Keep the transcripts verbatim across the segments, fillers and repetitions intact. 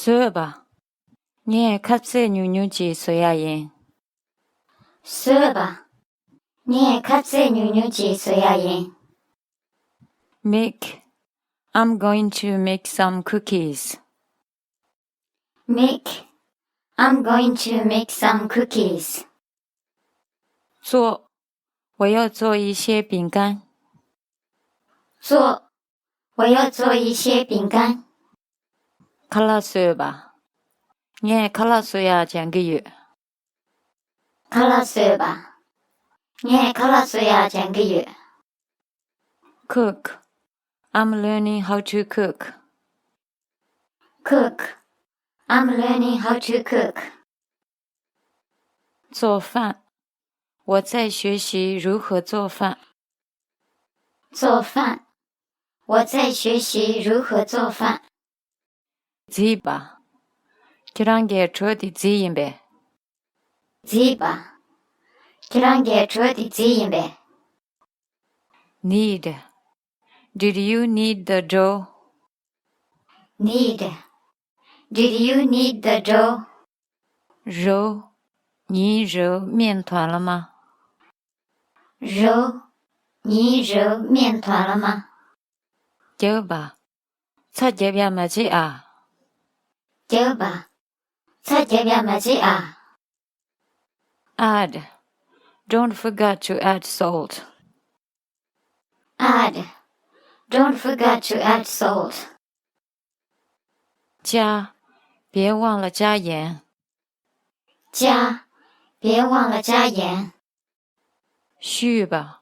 བཟོས་པ། ངས་ཁ་ཟས་ཉུང་ཉུང་ཅིག་བཟོ་ཡ་ཡིན། བཟོས་པ། ངས་ཁ་ཟས་ཉུང་ཉུང་ཅིག་བཟོ་ཡ་ཡིན། Make. I'm going to make some cookies. Make. I'm going to make some cookies. 做。我要做一些饼干。做。我要做一些饼干。 ཁ་ལག་བཟོས་པ། ངས་ཁ་ལག་བཟོ་ཡག་སྦྱང་གི་ཡོད། ཁ་ལག་བཟོས་པ། ངས་ཁ་ལག་བཟོ་ཡག་སྦྱང་གི་ཡོད། Cook. I'm learning how to cook. Cook. I'm learning how to cook. 做饭。我在学习如何做饭。做饭。我在学习如何做饭。 བརྫིས་པ། ཁྱེད་རང་གིས་གྲོ་དེ་བརྫིས་ཡིན་པས། བརྫིས་པ། ཁྱེད་རང་གིས་གྲོ་དེ་བརྫིས་ཡིན་པས། Need. Did you knead the dough? Need. Did you knead the dough? རོ། ཉིན་རོ་སྨན་ཐོན་ལ་མ། རོ། ཉིན་རོ་སྨན་ཐོན་ལ་མ། རྒྱབ་པ། ཚྭ་རྒྱབ་ཡག་མ་བརྗེད་ཨ། རྒྱབ་པ། ཚྭ་རྒྱབ་ཡག་མ་བརྗེད་ཨ། Add. Don't forget to add salt. Add. Don't forget to add salt. 加། 别忘了加盐。 བཅའ། 别忘了加盐。 བཤུས་པ།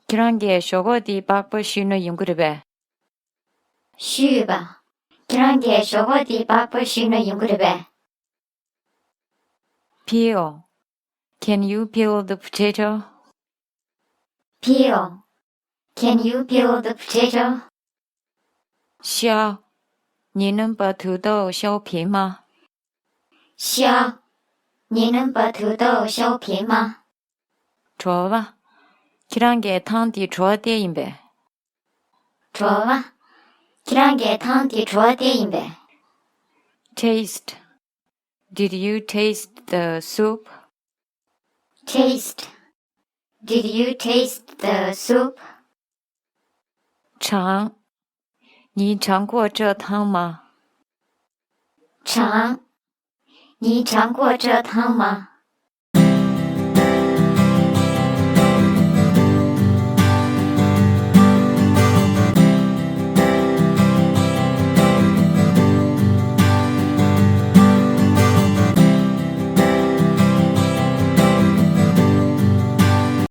ཁྱེད་རང་གིས་ཞོག་ཁོག་འདི་པགས་པ་བཤུས་ན་ཡོང་གི་རེད་པས། བཤུས་པ། ཁྱེད་རང་གིས་ཞོག་ཁོག་འདི་པགས་པ་བཤུས་ན་ཡོང་གི་རེད་པས། Peel. Can you peel the potato? Peel. Can you peel the potato? 削。你能把土豆削平吗？削。你能把土豆削平吗？བྲོ་བ། ཁྱེད་རང་གིས་ཐང་དེ་བྲོ་བ་བལྟས་ཡིན་པས། བྲོ་བ། ཁྱེད་རང་གིས་ཐང་དེ་བྲོ་བ་བལྟས་ཡིན་པས། Taste. Did you taste the soup? Taste. Did you taste the soup? 尝。你尝过这汤吗？尝。你尝过这汤吗？